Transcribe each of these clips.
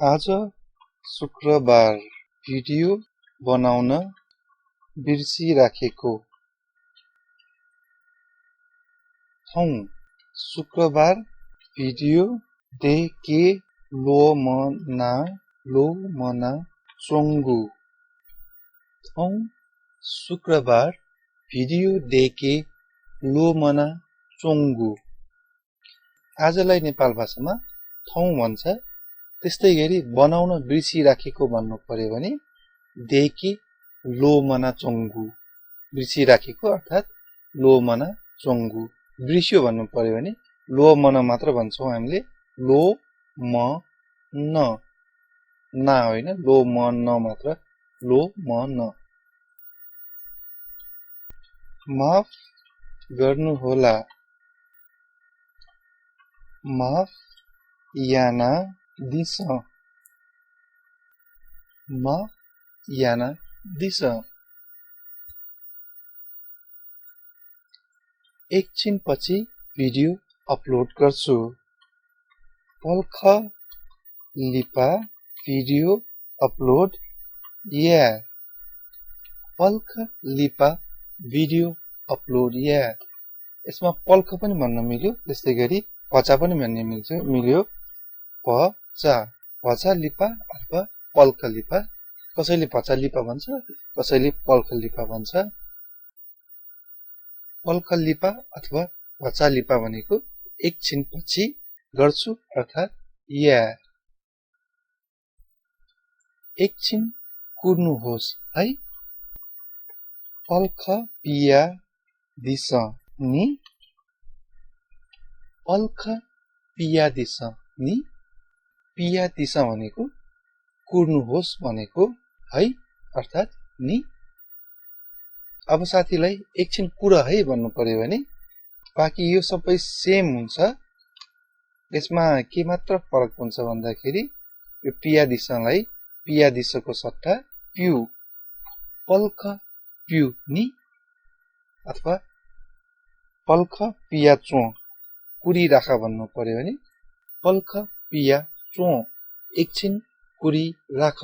आज शुक्रबार भिडियो बनाउन बिर्सिराखेको छौं। शुक्रबार भिडियो देके लोमना चोङ्गु छौं। शुक्रबार भिडियो देके लोमना चोङ्गु। आजलाई नेपाल भाषामा थौं भन्छ। त्यस्तै गरी बनाउन बिर्सिराखेको भन्नु पर्यो भने देके लोमना चोङ्गु। बिर्सिराखेको अर्थात् लोमना चोङ्गु। बिर्स्यो भन्नु पर्यो भने लोमन मात्र भन्छौं हामीले। लोमन ना होइन, लोमन मात्र, लोमन। माफ गर्नुहोला, माफ याना दिस, माफ याना दिस। एकछिनपछि भिडियो अपलोड गर्छु। पल्ख लिपा भिडियो अपलोड या। पल्ख लिपा भिडियो अपलोड या। यसमा पल्ख पनि भन्न मिल्यो, त्यस्तै गरी पचा पनि भन्ने मिल्यो। पचा लिपा अथवा पल्ख लिपा। कसैले पचा लिपा भन्छ, कसैले पल्ख लिपा भन्छ। पल्ख लिपा अथवा पचा लिपा भनेको एकछिनपछि गर्छु अर्थात् या। एकछिन कुर्नुहोस् है। पल्ख पिया दिस नि। पल्ख पिया दिस नि। पिया दिस भनेको कुर्नुहोस् भनेको है अर्थात् नि। अब साथीलाई एकछिन कुरा है भन्नु पर्यो भने बाँकी यो सबै सेम हुन्छ। यसमा के मात्र फरक हुन्छ भन्दाखेरि यो पिया दिसलाई पिया दिसको सट्टा प्यु, पल्ख प्यु नि अथवा पल्ख पिया चो कुरी राख भन्नु पर्यो भने पल्ख पिया चो एकछिन कुरी राख।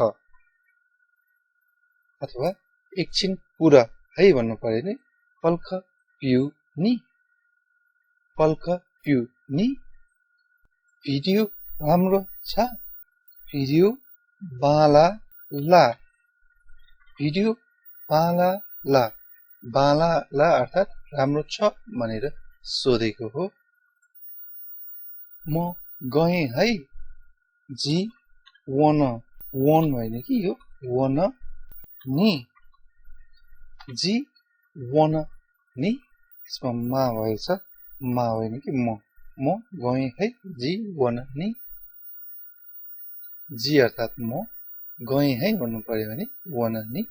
अथवा एकछिन कुरा है भन्नु पर्यो भने पल्ख प्यु नि, पल्ख प्यु नि। भिडियो राम्रो छ। भिडियो बाला ला। भिडियो बाला ला। बाला ला अर्थात् राम्रो छ भनेर सोधेको हो। म गएँ है। जी वन होइन कि यो वन नि। जी वन नि। यसमा मा भएछ, मा होइन कि म गएँ है। जी वन नि। जी अर्थात् म, गएँ है भन्नु पर्यो भने वन नि।